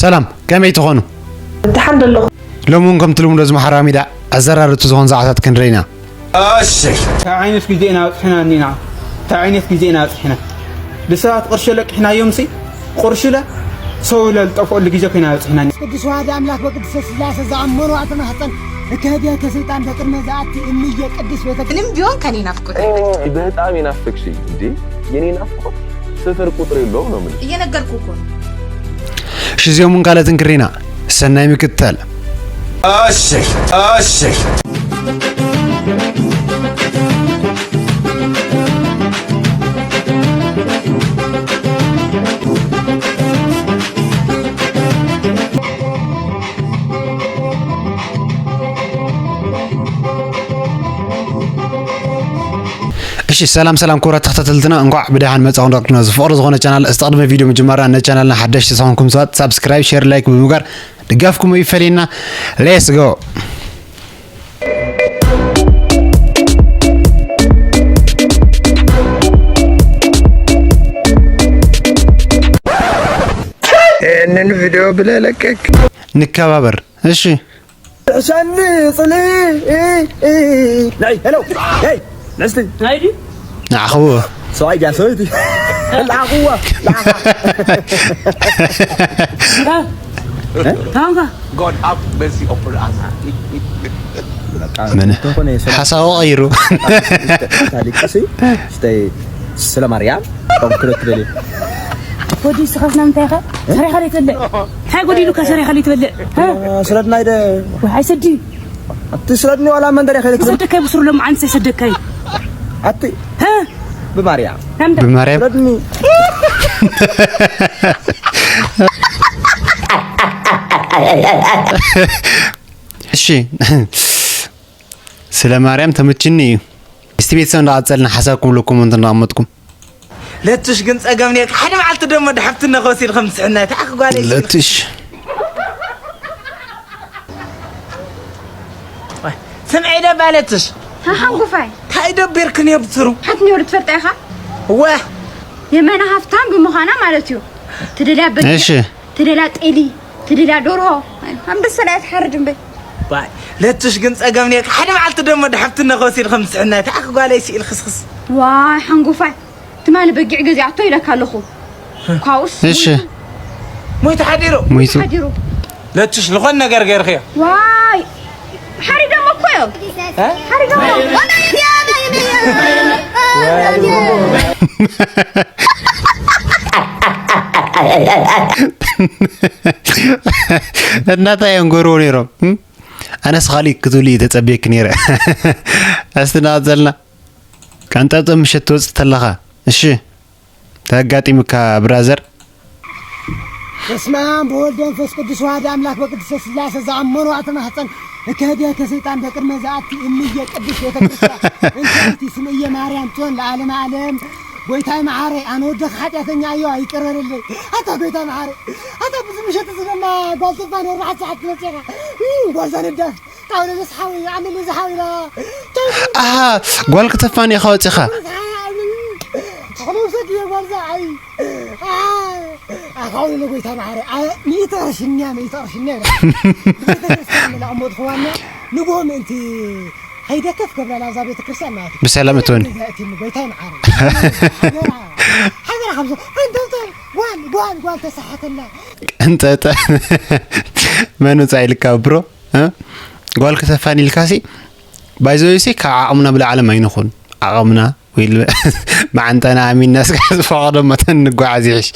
ሰላም፣ ከመይ ትኾኑ? ደሓን ደለኹ። ሎሚ እውን ከምቲ ልሙዶ ዝመሓራ ሚዳ ኣዘራርብቲ ዝኾኑ ዛዕባታት ክንርኢ ኢና። እሺ። እንታይ ዓይነት ግዜ ኢና በፂሕና እኒና? እንታይ ዓይነት ግዜ ኢና በፂሕና? ብሰባት ቅርሺ ለቂሕናዮምሲ፣ ቁርሽለ ሰው ለልጠፍኦሉ ግዜ ኮይና በፂሕና። ቅዱስ ዋህድ ኣምላክ በቅድስተ ስላሴ ዝኣመኑ ኣተማህፀን እከህድየ ከሰይጣን በቅድመ ዝኣቲ እምየ ቅድስት ቤተ ምንም ቢሆን ከኔ ናፍቆት ኦ፣ በጣም ይናፍቅሽ እንዴ? የኔ ናፍቆት ስፍር ቁጥር የለውም ነው የምልሽ። እየነገርኩ እኮ ነው። እሺ፣ እዚኦም እውን ካልኦትን ክሪና ሰናይ ምክትታል። እሺ፣ እሺ። እሺ፣ ሰላም ሰላም ክቡራት ተኸታተልትና፣ እንኳዕ ብደሓን መጻኹም። ዳክቱና ዝፍቕሪ ዝኾነ ቻናል፣ እስቲ ቅድሚ ቪድዮ ምጅማርና ነቻናልና ሓደሽቲ ዝኾንኩም ሰባት ሳብስክራይብ፣ ሼር፣ ላይክ ብምግባር ድጋፍኩም ይፈለየና። Let's go። ይህንን ቪድዮ ብለለቀቅ። ንከባበር። እሺ። ሸኒ ጽሊ ናይ ሄሎ ሄይ ነስቲ ናይ ድዩ ንዓኽዎ ሰዋይ ጃ ሰወይቲ ለዓኽዎ ለዓኻ ታንካ God have mercy upon us. ምን ተኾነ ሓሳቡ ቀይሩ ታሊቅሲ ስተይ ስለ ማርያም ከም ክልት በሊ ወዲ ስኻስ ናምታይ ኸ ሰሪኻ ለይትበልዕ እንታይ ጎዲሉካ ሰሪኻ ለይትበልዕ ስለ ድናይ ደ ወይ ኣይሰዲ ኣቲ ስለድኒ ዋላ መንደር ያኸለ ትብል ሰደካይ ብስሩ ሎም ዓንሰ ሰደካይ ኣቲ ሀ ብማርያም ከምደ ብማርያም ስለድኒ እሺ ስለ ማርያም ተመችኒ እዩ። እስቲ ቤተሰብ እንዳቀጸልና ሓሳብኩም ልኩም እንትን እንዳቀመጥኩም ለትሽ ግን ጸገም ነይርካ። ሓደ መዓልቲ ደሞ ድሓፍትነ ክወስድ ከም ትስዕና፣ ተኣኽ ጓለይ። ለትሽ። ስምዒ ደባ ለትሽ። ሃሃ፣ ጉፋይ። እንታይ ደቢርክን እየ ብስሩ? ሓት ነይሩ ትፈልጣ ኢኻ? እወ። የመና ሃፍታም ብምዃና ማለት እዩ። ትደልያ በጊዕ፣ እሺ። ትደልያ ጤሊ፣ ትደልያ ዶርሆ። ኣንበሳ ላይ ትሓርድ እምበይ። ዋይ፣ ለትሽ ግን ጸገም ነይርካ። ሓደ መዓልቲ ደሞ ድሓፍትነ ክወስድ ከም ትስዕና፣ ተኣኽ ጓለይ ስኢል ክስክስ። ዋይ፣ ሓንጉፋይ። ትማሊ በጊዕ ገዚኣቶ ኢለካ ኣለኹ። ካውስ እሺ። ሞይቱ ሓዲሩ። ሞይቱ። ሓዲሩ። ለትሽ ዝኾን ነገር ገይርክዮ። ዋይ። ሓሪዶም እኮ እዮም። እ? ሓሪዶም እዮም። እናታ እዮም ገርዎ ነይሮም። እም? ኣነስ ኻሊእ ክትብሉ እዩ ተጸብየኪ ነይረ። እስቲ እናቐጸልና። ቀንጠብጠብ ምሸት ትወጽእ ተለኻ። እሺ። ተጋጢሙካ ብራዘር። በስመ አብ ወወልድ ወመንፈስ ቅዱስ ዋህድ አምላክ በቅድስተ ስላሴ ዘአመኑ አተማህፀን እከህድየ ከሰይጣን በቅድመ ዘአቲ እምየ ቅድስት ቤተ ክርስቲያን እንተ እቲ ስምየ ማርያም ጽዮን ለዓለመ ዓለም። ጎይታይ መሓረይ ኣነ ወደኽ ሓጢኣተኛ እዮ ይቅር በለለይ። ኣታ ጎይታይ መሓረይ ኣታ ብዙ ምሸት ዝለና ጓል ተፋን ኣርባዕተ ሰዓት ትመፅኻ ጓል ዛነዳፍ ጣውላ ዘስሓዊ ኣመል ዝሓዊላ ኣሃ ጓል ከተፋኒ ኢኻ ወፂኻ ተኽሎ ውሰድ እየ ጓልዛ ኣይ ኣኻውሊ ንጎይታ ማዕረ ሚእቲ ቅርሽኛ ሚእቲ ቅርሽኛ ኢላ ቤተክርስትያን ንላቕ ሞት ክዋና ንግሆ ምእንቲ ከይደከፍ ገብራ ላብዛ ቤተክርስትያን ማለት እዩ ብሰላም እትወኒ እቲኒ ጎይታ ማዕረ ሓደራ ሓደራ ካብዞ እንተውተ ጓል ጓል ጓል ተሳሓተላ እንጠጠ መን ውፃእ ኢልካ ብሮ እ? ጓል ክተፋን ኢልካሲ ባይዘወይሲ ካብ ዓቕምና ብላዕለም ኣይንኹን ዓቕምና ወይ ል- መዓንጠና ኣሚንና ስጋ ዝፈቐዶ መተን ንጓዓዝ ይሕሽ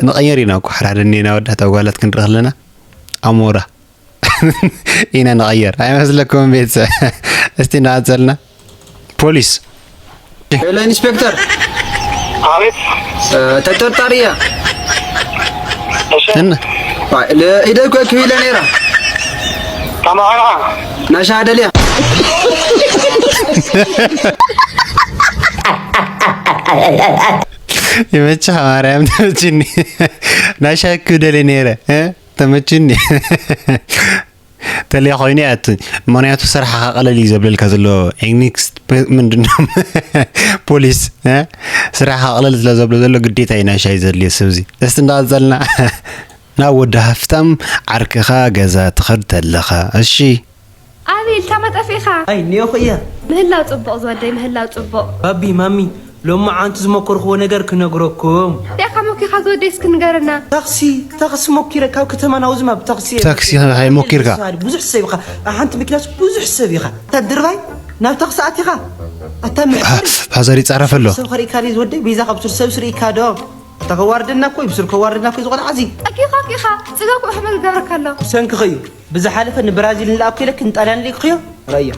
ንቐየር ኢና እኮ ሓራደ እኒና ወዳት ኣጓላት ክንርኢ ከለና ኣሞራ ኢና ንቐየር ኣይመስለኩም ቤተሰብ እስቲ እናቐፀልና ፖሊስ ሄሎ ኢንስፔክተር። አቤት። ተጠርጣሪ እያ። እሺ። እና ኢደ እኮ ክብለ ነይራ። ተማራ። ናሻ ደልያ። ይመችኻ ማርያም ተመችኒ። ናሻ ክብደለ ነይረ እ? ተመችኒ። ተለይ ኮይኑ እያ እቲ። ምኽንያቱ ስራሕኻ ቀለል እዩ ዘብለልካ ዘሎ። ኤግኒክስ ምንድን ነው? ፖሊስ፣ እ? ስራሕኻ ቀለል ስለ ዘብሎ ዘሎ ግዴታ እዩ ናይ ሻሂ ዘድልዮ ሰብ እዚ። እስቲ እንዳቐጸልና ናብ ወዲ ሃፍታም ዓርክኻ ገዛ ትኸድ ተለኻ። እሺ። ኣቤል፣ ታመጠፍ ኢኻ? ኣይ፣ እኒኦኹ እየ። ምህላው ጽቡቕ ዝወደይ፣ ምህላው ጽቡቕ። ባቢ፣ ማሚ፣ ሎማዓንቲ ዝመኮርክዎ ነገር ክነግረኩም። እንታይ ኢኻ ሞኪኻ ዝወደይ፣ እስኪ ንገረና። ታክሲ፣ ታክሲ ሞኪረ ካብ ከተማ ናውዚ ማብ ታክሲ እየ ታክሲ መኪረ። ኸ ሞኪርካ? ብዙሕ ሰብ ኢኻ። ኣብ ሓንቲ መኪናስ ብዙሕ ሰብ ኢኻ። እታ ድርባይ ናብ ታክሲ ኣቲኻ። ኣታ መሕፈሪ። ሓ-፣ ሓዘር ይጻረፍ ኣሎ። ሰብ ኸሪእካ ድዩ ዝወደይ? ቤዛ ካብ ሱር ሰብስ ርኢካ ዶ? እታ ከዋርደና እኮ እዩ፣ ብሱር ከዋርደና እኮ እዩ ዝቖልዓ እዚ። ኣኪኻ፣ ኣኪኻ፣ ጽገብ ኩዑ ከመይ ዝገብረካ ኣሎ? ብሰንክኺ እዩ። ብዝሓለፈ ንብራዚል ንልኣኮ ኢለኪ ንጣልያን ልኢኽዮ? ረዮ።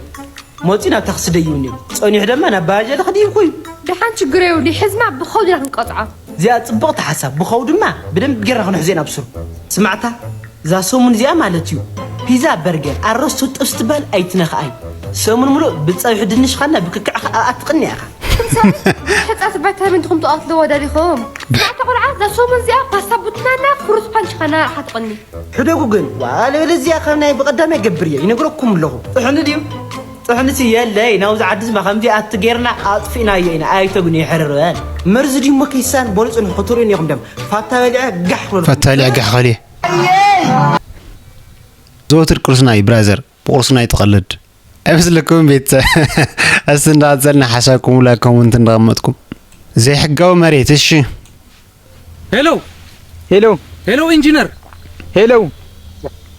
መፂኡ ናብ ታክሲ ደይቡኒ እዩ። ፀኒሑ ድማ ናብ ባጃ ልኽድይብኩ እዩ። ደሓን ችግር የብሉ፣ ሕዝማ ብኸውዲ ኢና ክንቀፅዖ። እዚኣ ፅብቕቲ ሓሳብ፣ ብኸው ድማ ብደንብ ጌርና ክንሕዞ ኢና ብስሩ። ስማዕታ፣ እዛ ሰሙን እዚኣ ማለት እዩ፣ ፒዛ፣ በርገር፣ ኣረስቶ፣ ጥብስ ትበሃል ኣይትነኽኣይ። ሰሙን ሙሉእ ብፀብሒ ድንሽ ኻና ብክክዕ ኸኣ ኣትቕንያ ኢኻ። ሕፃት ቫይታሚን ድኹም ትቐትልዎ ደሊኹም? ናታ ቆልዓ እዛ ሰሙን እዚኣ ፓስታ ቡትናና ፍሩት ፓንች ኻና ኣሓትቕኒ። ሕደጉ ግን፣ ዋለበለዚያ ካብ ናይ ብቐዳማይ ገብር እየ፣ ይነግረኩም ኣለኹ። ጥሕኒ ድዩ? ጥሕንሲ የለይ፣ ናብዚ ዓዲ ዝማ ከምዚ ኣቲ ጌርና ኣጥፊእናዮ ኢና፣ ኣይተግንዩ ሕርር በል። መርዚ ድዩ እሞ ከይሳን፣ በሉ ጽንሑ ክትርእዩኒ ኢኹም ደም። ፋታ በሊዐ ጋሕ በሉ። ፋታ በሊዐ ጋሕ በሉ። ዘወትር ቁርስና እዩ ብራዘር፣ ብቁርስና ይትቐልድ። ኣይመስለኩምን ቤተሰብ? እስቲ እንዳቐጸልና ሓሳብኩም ላይክ ኮመንት እንዳቐመጥኩም። ዘይሕጋዊ መሬት፣ እሺ። ሄሎ። ሄሎ። ሄሎ ኢንጂነር። ሄሎ።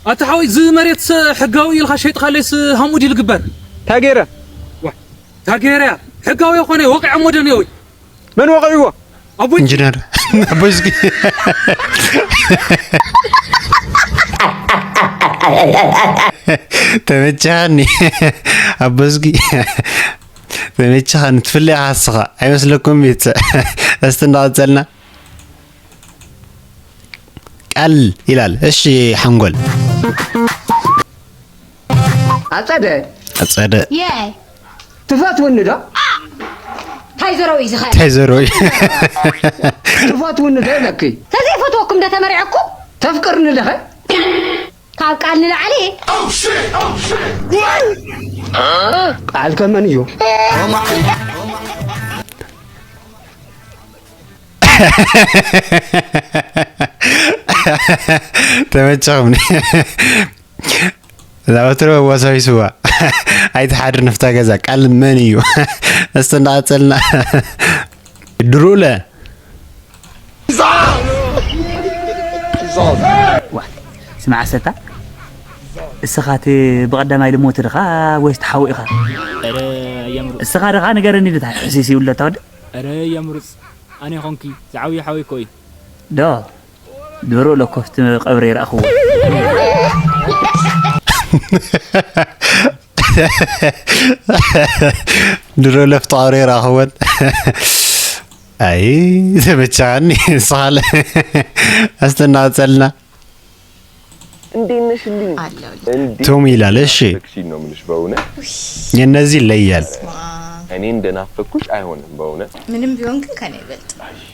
ኣታ ሓወይ፣ እዚ መሬት ሕጋዊ ኢልካ ሸይጥካለይስ ሃምኡ ድዩ ልግበር? ታጌረ። ዋ፣ ታጌረ እያ። ሕጋዊ የኾነ ወቂዖሞ ደንየውይ። መን ወቒዕዎ? ኣቦይ ኢንጂነር ኣቦይ እስኪ ተመቸኻኒ። ኣቦ እስኪ ተመቸኻኒ። ትፍለ ኢኻ ንስኻ። ኣይመስለኩም ቤተሰብ? እስቲ እንዳቐጸልና። ቃል ይላል። እሺ ሓንጎል። ኣጸደ። ኣጸደ። የይ። ትፈትውኒ ዶ? እንታይ ዘረው እዩ ዝኸ-? እንታይ ዘረው እዩ? ትፈትውኒ ዶ ኢለኪ? ተዘይፈትወኩም ዶ ተመሪዐኩም? ተፍቅርኒ ዲኸ? ካብ ቃል ንላዕሊ? ቃል ከመን እዩ? ተመቸኹምኒ። እዛ ወትሮ ወሳዊስዋ። ኣይትሓድር ንፍታ ገዛ። ቃል መን እዩ? እስቲ እንዳቐጸልና። ድሩለ። ዋ፣ ስማዕ ሰታ፣ እስኻ እቲ ብቐዳማይ ልሞት ድኻ ወይስ ተሓዊእኻ? ኧረ፣ የምሩ። እስኻ ድኻ ንገረኒ፣ ድታ ሕሲስ ይብለታ ወዲ? ኧረ፣ የምሩጽ፣ ኣነ ኾንኪ፣ ዝዓብዩ ሓወይ እኮ እዩ። ዶ? ድሮ ለኮፍቲ ቀብሪ ይረኣኽዎ። ድሮ ለፍቲ ቀብሪ ይረኣኽዎን። ኣይ፣ ተመቸኻኒ፣ ንስኻለ። ኣስተናጸልና። እንዴት ነሽልኝ? አለሁልህ። እንዴት ቶም ይላል። እሺ። ናፈቅሽኝ ነው የምልሽ በእውነት። የእነዚህ ይለያል። ስማ። እኔ እንደናፈኩሽ አይሆንም በእውነት። ምንም ቢሆን ግን ከኔ አይበልጥም። እሺ፣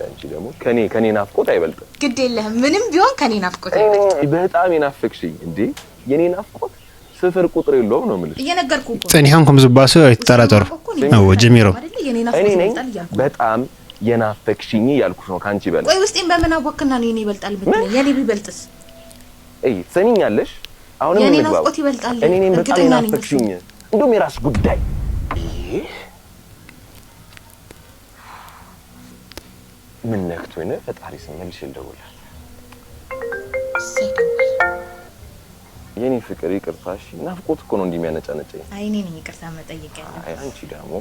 አንቺ ደግሞ ከኔ፣ ከኔ ናፍቆት አይበልጥም። ግድ የለህም። ምንም ቢሆን ከኔ ናፍቆት እኔ ነኝ አይበልጥም። በጣም የናፈቅሽኝ። እንዴ፣ የኔ ናፍቆት ስፍር ቁጥር የለውም ነው የምልሽ። እየነገርኩህ እኮ ነው። ጸኒሖም ከም ዝባሱ ኣይትጠራጠሩ። እኮ ነው። አዎ፣ ጀሚሮ። አይደለ? የኔ ናፍቆት እኔ ነኝ ይበልጣል እያልኩ ነው። በጣም የናፈቅሽኝ እያልኩሽ ነው፣ ከአንቺ በላይ። ቆይ፣ ውስጤን በምን አወቅክና ነው የኔ ይበልጣል የምትለኝ? ምን? የኔ ቢበልጥስ? እይ፣ ትሰሚኛለሽ? አሁንም የኔ እንግባባ። ናፍቆት ይበልጣል። እኔ ነኝ በጣም እርግጠኛ ነኝ የናፈቅሽኝ። እሱን። እንደውም የራስሽ ጉዳይ። ይህ ምን ነክቶኝ ነው? ፈጣሪ ስም መልሼ ልደውልላት። እሰይ ደውል። የኔ ፍቅር ይቅርታ፣ እሺ? ናፍቆት እኮ ነው እንዲህ የሚያነጫነጨኝ። አይ፣ እኔ ነኝ ይቅርታ መጠየቅ ያለብኝ። አይ፣ አንቺ ደግሞ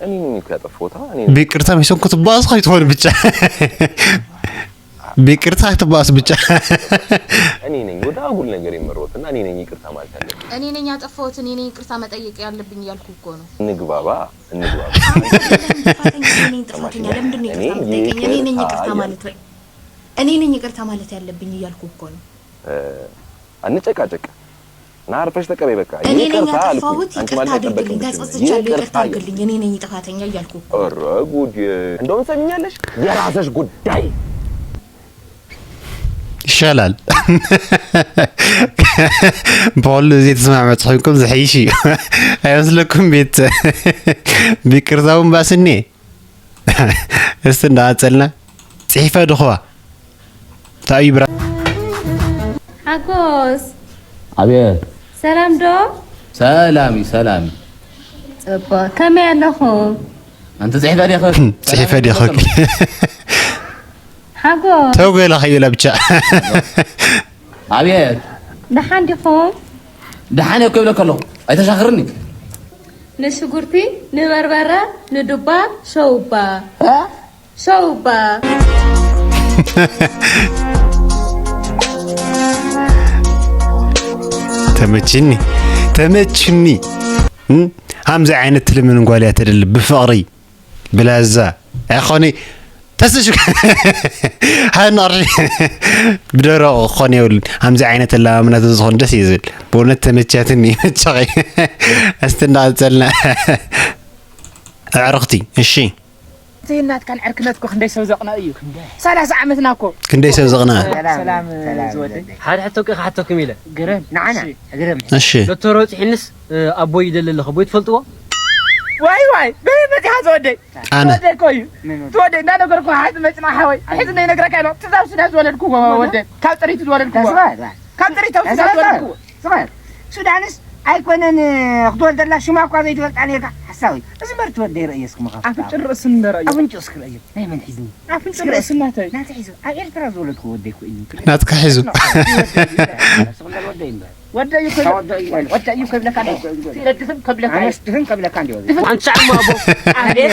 እኔ ነኝ እኮ ያጠፋሁት፣ አ? እኔ ነኝ። ብይቅርታ ሚሶን ክትባኣስ ከይትኾን ብቻ። ብይቅርታ ክትባኣስ ብቻ። እኔ ነኝ ወደ አጉል ነገር የመራሁት እና እኔ ነኝ ይቅርታ ማለት ያለብኝ። እኔ ነኝ ያጠፋሁት፣ እኔ ነኝ ይቅርታ መጠየቅ ያለብኝ እያልኩ እኮ ነው። እንግባባ፣ እንግባባ። አንተ አይደለህም ጥፋተኛ፣ እኔ ነኝ ጥፋተኛ። ሰማሽኝ? ለምንድን ነው እኔ ይቅርታ የምጠይቀኝ? እኔ ነኝ ይቅርታ ይቅርታ ማለት ወይ? እኔ ነኝ ይቅርታ ማለት ያለብኝ እያልኩ እኮ ነው። እ፣ አንጨቃጨቅ። ና አርፈሽ ተቀበይ በቃ። እኔ ነኝ ይቅርታ አልኩኝ። ያጠፋሁት፣ አንቺ ይቅርታ ማለት አድርግልኝ። አይጠበቅብሽም። ተጸጽቻለሁ፣ ይቅርታ ይቅርታ አድርግልኝ። እኔ ነኝ ጥፋተኛ እያልኩ እኮ። ኧረ ጉድ! እንደውም ሰሚኛለሽ፣ የራስሽ ጉዳይ። ይሻላል። ብኹሉ ዘይተስማዕመ ጽሑፍኩም ዝሕይሽ እዩ። ኣይመስለኩም ቤት? ብይቅርታ እውን ባስኒ። እስቲ እንዳቐጸልና ጽሒፈ ድኹዋ። ታዩ ብራ ሓጎስ፣ ኣቤት። ሰላም ዶ? ሰላም እዩ፣ ሰላም እዩ። ጽቡቅ። ከመይ ኣለኹም? ኣንቲ ጽሒፈ ዲኺ? ጽሒፈ ዲኺ? ሓጎስ። ተው ገለ ከይብላ ብቻ። ኣቤት። ደሓን ዲኹም? ደሓን እየ እኮ ይብለካ ኣለኹ። ኣይተሻኽርኒ። ንሽጉርቲ፣ ንበርበረ፣ ንዱባ፣ ሸውባ። እ? ሸውባ። ተመችኒ፣ ተመችኒ። እም? ሃምዚ ዓይነት ትልምን ጓል እያ ተደሊ ብፍቕሪ ብላዛ። ኣይኾነ ተስሽ ሃን ቅርሺ ብደረቑ ክኾን የብሉን። ሃምዚ ዓይነት ኣላማምና ተዝኾን ደስ እዩ ዝብል። ብእውነት ተመቻትኒ፣ ይመቸኺ። እስቲ እንዳቐጸልና። ኣዕርኽቲ፣ እሺ። እቲ ናትካን ዕርክነት እኮ ክንደይ ሰብ ዘቕንኦ እዩ። ሰላሳ ዓመትና እኮ። ክንደይ ሰብ ዘቕንኣ? ሰላም፣ ሰላም ዝወደይ። ሓደ ሕቶ ከ ክሓተኩም ኢለ። ግረም፣ ንዓና፣ እሺ። ግረም። እሺ። ዶክተር በጺሕንስ፣ እ፣ ኣቦይ ይደሊ ኣለኹ፣ ኣቦይ ትፈልጥዎ? ዋይ፣ ዋይ፣ በይ በጺሓ ዝወደይ። ኣነ። ትወደይ እኮ እዩ። ትወደይ እንዳነገርኩ ሓዚ መጽና ሓወይ። ሕዚ እንዳይነግረካ ኢሎ። ትዛብ ስዳ ዝወለድኩዎ ወደይ። ካብ ጥሪቱ ዝወለድኩዎ። ካብ ጥሪቱ ስዳ ዝወለድኩዎ። ስማዕ፣ ሱዳንስ ኣይኮነን ክትወልደላ ሽማ እኳ ዘይትፈልጣ ነርካ ሓሳዊ። እዚ መርቲ ወደይ ረእዮ እስኪ መኻፍታ። ኣፍንጭ ርእሲ እንደረእዮ። ኣፍንጭ እስኪ ረእዮ። ናይ መን ሒዝኒ? ኣፍንጭ እስኪ ርእሲ ረእዮ። ናተይ። ናተይ ሒዙ። ኣብ ኤርትራ ዝወለድኩ ወደይ እኮ እዩ። ናትካ ሒዙ። ወደይ እምበር። ወደይ እኮ ወደይ እዩ። ወደይ እዩ ከብለካ እንዲ። ወደይ እዩ። ድፍን ከብለካ ኣነስ ድፍን ከብለካ እንዲ። ኣንሳዕ እሞ ኣቦ። ኣቤት።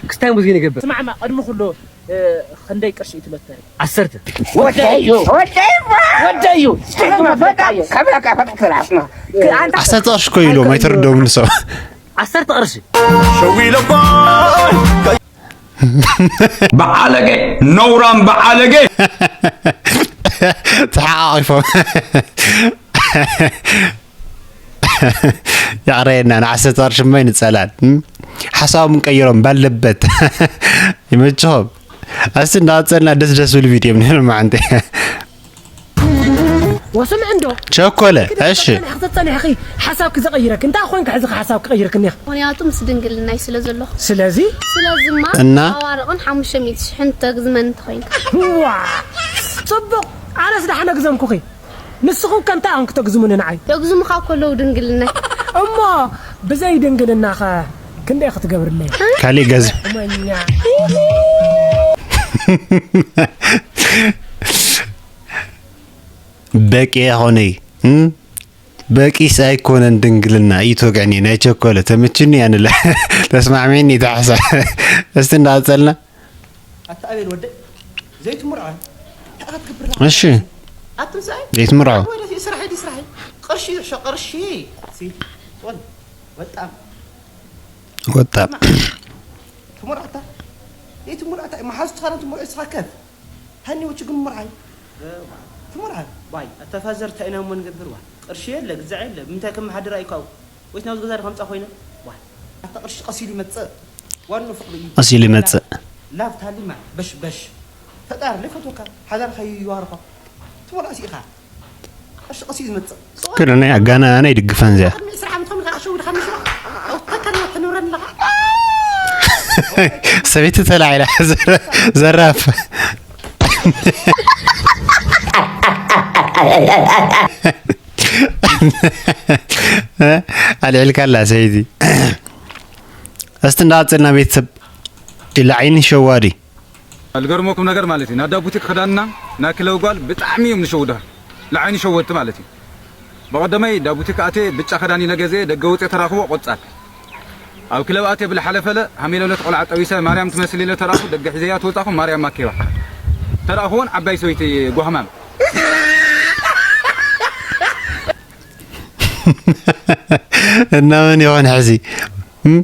ክስታይ ሙዚን ይገብር። ስማዕማ፣ ቅድሚ ኩሉ እ፣ ክንደይ ቅርሺ እዩ እቲ ሎተሪ? ዓሰርተ። ወደዩ። ወደዩ። ወደዩ። ዓሰርተ ቅርሺ እኮ ኢሎም ኣይተረደኡምን ንሶም። ዓሰርተ ቅርሺ። በዓለገ፣ ነውራም በዓለገ። ተሓቋቒፎም። የዕረየና፣ ንዓሰርተ ቅርሺ እሞ ኣይንጸላል። እም? ሓሳቦም ቀይሮም ባለበት። ይመችኹም። እስቲ እንዳቐጸልና ደስ ደስ ዝብሉ ቪድዮ እዮም ነይሮም መዓንተ። ወስምዕ እንዶ። ቸኮለ፣ እሺ። ክትጸንሕ፣ ክትጸንሕኺ ሓሳብኪ ዘቐይረኪ። እንታይ ኮይንኪ ሕዚ ሓሳብ ክቐይርኪ እኒኺ? ምኽንያቱ ምስ ድንግልናይ ስለ ዘለኹ። ስለዚ? ስለዚማ እና? ኣዋርቕን ሓሙሽተ ሚእቲ ሽሕን ተግዝመኒ ተኾይንካ። ዋ! ጽቡቕ! ኣነስ ደሓን ኣግዘምኩኺ። ንስኹም ከ እንታይ ኣን ክተግዝሙኒ ንዓይ? የግዝሙኻ እኮ ኣለዉ ድንግልናይ። እሞ ብዘይ ድንግልናኸ ክንደይ ክትገብርለይ? ካሊእ ገዝ- እመኛ። በቂ ኾነይ፣ እም? በቂስ ኣይኮነን ድንግልና፣ እዩ ትወግዕኒ፣ ናይ ቸኮለ፣ ተመችኒ፣ ኣንለ፣ ተስማዕሚዕኒ፣ ተሓሳ-፣ እስቲ እንዳቐጸልና። ኣታ ኣቤል ወደይ፣ ዘይትምርዖ፣ እንታይ ኢኻ ትገብር ኣለኻ? እሺ። ኣትምሳይ? ዘይትምርዖ። ወደ ስራሐይ፣ ዲ ስራሐይ። ቅርሺ፣ ሸ-፣ ቅርሺ። ሲ፣ ወል-፣ ወጣም። ወጣም። ትምርዖ ኣታ? ዘይትምርዖ ኣታ? መሓዝ ትኻና ትምርዖ፣ እስኻ ከፍ። ሃኒ ወች ግን ምርዓይ ትምርዓይ። ዋይ፣ ኣታ ፋዘር፣ እንታይ ኢና እሞ ንገብር? ዋ፣ ቅርሺ የለ፣ ግዛዕ የለ፣ ብምንታይ ከም መሓድር ኣይካው? ወይስ ናብዚ ገዛ ዶ ከምጻ ኮይነ? ዋይ፣ ኣታ ቅርሺ ቀስ ኢሉ ይመጽእ። ዋኑ ፍቕሪ እዩ። ቀስ ኢሉ ይመጽእ። ላቭ ታሊማ፣ በሽ በሽ። ፈጣሪ ለፈቶካ፣ ሓዳርካ ይዋርኾ። ትምርዓስ ኢኻ። ቅርሺ ቀስ ኢሉ ዝመጽእ። ክልነ ኣጋና ኣነ ይድግፈን እዚኣ። ቅድሚ ዕስራ ዓመት ከምዚ ኣሸው ድኻ ምሽ ተከለ ትንብረኒ ኣለኻ። ሰበይቲ ተላዒላ፣ ዘረ-፣ ዘራፍ። ኣልዒልካ ኣላ ሰበይቲ። እስቲ እንዳቐጸልና ቤተሰብ፣ ኢላ ዓይኒ ሸዋዲ። ልገርመኩም ነገር ማለት እዩ፣ ናዳ ቡቲክ ክዳንና ናይ ክለብ ጓል ብጣዕሚ እዮም ዝሸውዱሃ። ንዓይኒ ሸወድቲ ማለት እዩ። ብቐደመይ ዳ ቡቲክ ኣትየ ብጫ ክዳን ኢለ ገዝየ፣ ደገ ወፅየ ተራኽቦ ቆፃል። ኣብ ክለብ ኣትየ ብልሓለፈለ ሃሜለውለት ቆልዓ ጠቢሰ ማርያም ትመስል ኢለ ተራኽቦ፣ ደገ ሒዘያ ትወፃኹ ማርያም ማኬባ። ተራኽቦን ዓባይ ሰበይቲ ጓህማም። እና መን ይኾን ሕዚ? እም?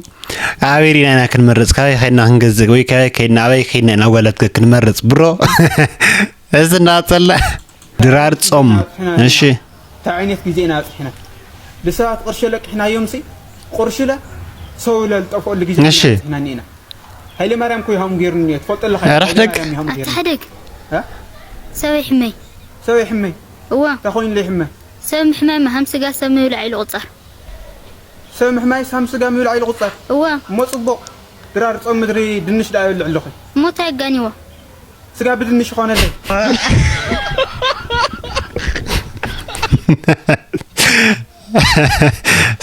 ኣበይ ዲና ኢና ክንመርጽ? ካበይ ኸይድና ክንገዝእ? ወይ ካበይ ከይድና፣ ኣበይ ከይድና ኢና ጓላት ከ ክንመርጽ? ብሮ፣ እዚ እናጸላ ድራር ጾም። እሺ። እንታይ ዓይነት ግዜ ኢና ኣብጺሕና? ብሰባት ቅርሺ ለቂሕናዮምሲ፣ ቅርሺ ለ ሰው ለልጠፍኦሉ ግዜ እሺ። ኢና ኣብጺሕና እኒና። ሃይለ ማርያም እኮ ይሃሙ ገይሩኒ እኒኦ፣ ትፈልጦ ኣለኻ? ኧረ ሓደግ። ሃይለ ማርያም ይሃሙ ገይሩኒ። ኣታ ሓደግ። እ? ሰበይ ሕመይ። ሰበይ ሕመይ? እዋ። እንታይ ኮይኑ ለይ ሕመ? ሰብ ምሕማይ ሃም ስጋ ሰብ ምብላዕ ኢሉ ቁጸር። ሰብ ምሕማይስ ሃም ስጋ ምብላዕ ኢሉ ቁጸር። እወ። እሞ ጽቡቕ። ድራር ጾም ምድሪ ድንሽ ደኣ ይበልዕ ኣለኹ። እሞ እንታይ ኣጋንይዎ? ስጋ ብድንሽ ይኾነለይ።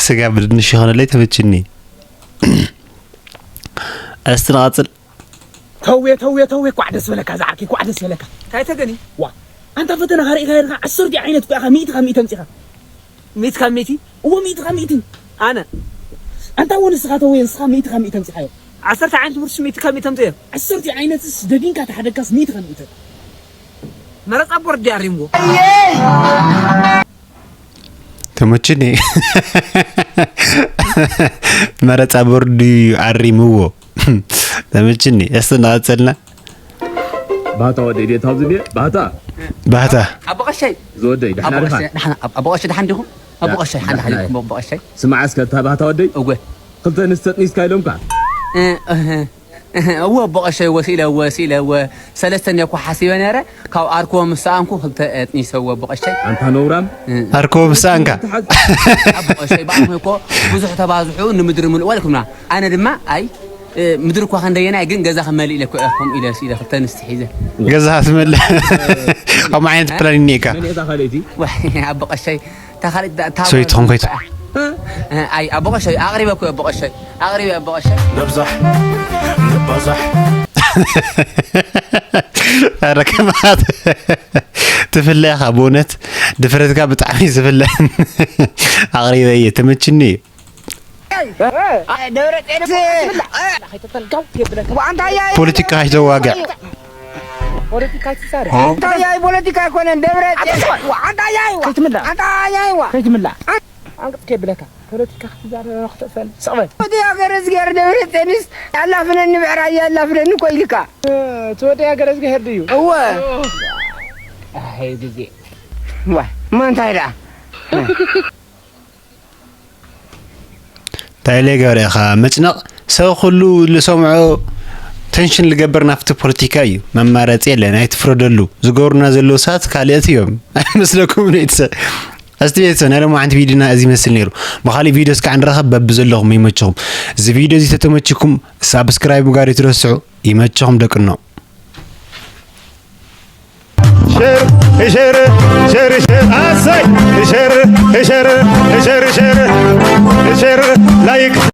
ስጋ ብድንሽ ይኾነለይ ተመችኒ። እስቲ ንቐጽል። ተውየ ተውየ ተውየ ኳዕ ደስ በለካ ዝዓርከይ ኳዕ ደስ በለካ። እንታይ ተገኒ? ዋ ኣንታ ፈተናኻ ርኢኻ ርካ ዓሰርተ ዓይነት ኳ ኢኻ ሚእቲ ካብ ሚእቲ ኣምጺኻ። ሚእቲ ካብ ሚእቲ? እዎ ሚእቲ ካብ ሚእቲ። ኣነ ኣንታ እዎ ንስኻ ተውየ ንስኻ ሚእቲ ካብ ሚእቲ ኣምጺኻዮ። ዓሰርተ ዓይነት ትምህርቲ ሚእቲ ካብ ሚእቲ ኣምጺኤ። ዓሰርተ ዓይነትስ ደጊንካ ተሓደግካስ ሚእቲ ካብ ሚእቲ። መረጻ ቦርድ ኣሪምዎ። ተመችኒ። መረጻ ቦርድ ኣሪምዎ። ተመችኒ። እስቲ እናቐጸልና። ባህታ ወደይ ድየ ታብዚ ድየ? ባህታ። ባህታ። ኣቦ ቀሻይ። ዝወደይ፣ ደሓን ኣቦ ኣሪኻ? ቀሻይ፣ ደሓን፣ ኣቦ ቀሻይ፣ ደሓን ዲኹም? ኣቦ ቀሻይ፣ ሓን ደሓን ደሓን ዲኹም? ኣቦ ቀሻይ። ስማዕ እስከ፣ እታ ባህታ ወደይ? እወ። ክልተ ኣንስቲ ጠጥኒስካ ኢሎምካ? እ፣ እህ፣ እህ፣ እወ፣ ኣቦ ቀሻይ፣ እወ፣ ስኢለ፣ እወ፣ ስኢለ፣ እወ። ሰለስተ እንድየ እኮ ሓሲበ ነይረ። ካብ ኣርክቦ ምስ ሰኣንኩ ክልተ ኣጥኒሰ፣ እወ፣ ኣቦ ቀሻይ። ኣንታ ነውራም። እ። ኣርክቦ ምስ ሰኣንካ? ኣቦ ቀሻይ፣ ብኣኹም እኮ ብዙሕ ተባዝሑ ንምድሪ ምልእዋ ኢልኩምና። ኣነ ድማ፣ ኣይ፣ እ፣ ምድሪ እኳ ክንደየናይ ግን ገዛ ክመልእ ኢለ እኮ እየ ከምኡ ኢለ ስኢለ ክልተ ኣንስቲ ሒዘ። ገዛ ክትመልእ? ከምኡ ዓይነት ፕላን እኒኤካ? መን እየ እታ ካልኣይቲ? ዋይ፣ ኣቦ ቀሻይ፣ እታ ካልኣይቲ ዳ-፣ እታ ሰበይትኹም ከይቱ- እ፣ ኣይ፣ ኣቦ ቀሻይ፣ ኣቕሪበ እኮ እየ፣ ኣቦ ቀሻይ፣ ኣቕሪበ እየ፣ ኣቦ ቀሻይ። ንብዛሕ ንባዛሕ። ኧረ ከማት ትፍለ ኢኻ ብእውነት ድፍረትካ ብጣዕሚ ዝፍለ። ኣቕሪበ እየ፣ ተመችኒ እዩ። ደብረጽዮን እኮ ኣይትብላዕ። ከይተተልካው ከይብለካ። ኣንታ ያይ ፖለቲካ ኣይተዋግዕ። ፖለቲካ ኣይትዛረብ። ኣንታ ያይ ፖለቲካ ኣይኮነን ደብረጽዮን። ኣንታ ያይ ዋ። ከይትምላዕ። ኣንታ ያይ ዋ። ከይትምላዕ። ኣንቅጥ ከይብለካ። ፖለቲካ ክትዛረብ ክትእፈን። ስቕ በል። ወዲ ሃገረ እዝግሄር ደብረጽዮንስ ኣላፍነኒ ብዕራይ ኣላፍነኒ እኮ ኢልካ። እቲ ወዲ ሃገረ እዝግሄር ድዩ? እወ። ኣይ ግዜ። ዋ፣ እሞ እንታይ ደኣ? እንታይ ኢለ ይገብረ ኢኻ መጭነቕ? ሰብ ኩሉ ልሰምዖ ተንሽን ልገብር ናብቲ ፖለቲካ እዩ። መማረፂ የለን፣ ኣይትፍረደሉ። ዝገብሩና ዘለዉ ሰባት ካልኦት እዮም ኣይመስለኩምን? ቤተሰብ እስቲ ቤተሰብ ናይ ሎማዓንቲ ቪዲዮና እዚ ይመስል ነይሩ። ብኻሊእ ቪዲዮ እስካዕ ንራኸብ። በብዘለኹም ይመችኹም። እዚ ቪዲዮ እዚ ተተመችኩም ሳብስክራይብ ምግባር ኣይትረስዑ። ይመችኹም ደቅኖ። ሸር ሸር ሸር ሸር ኣሰይ ሸር ሸር ሸር ሸር ሸር ላይክ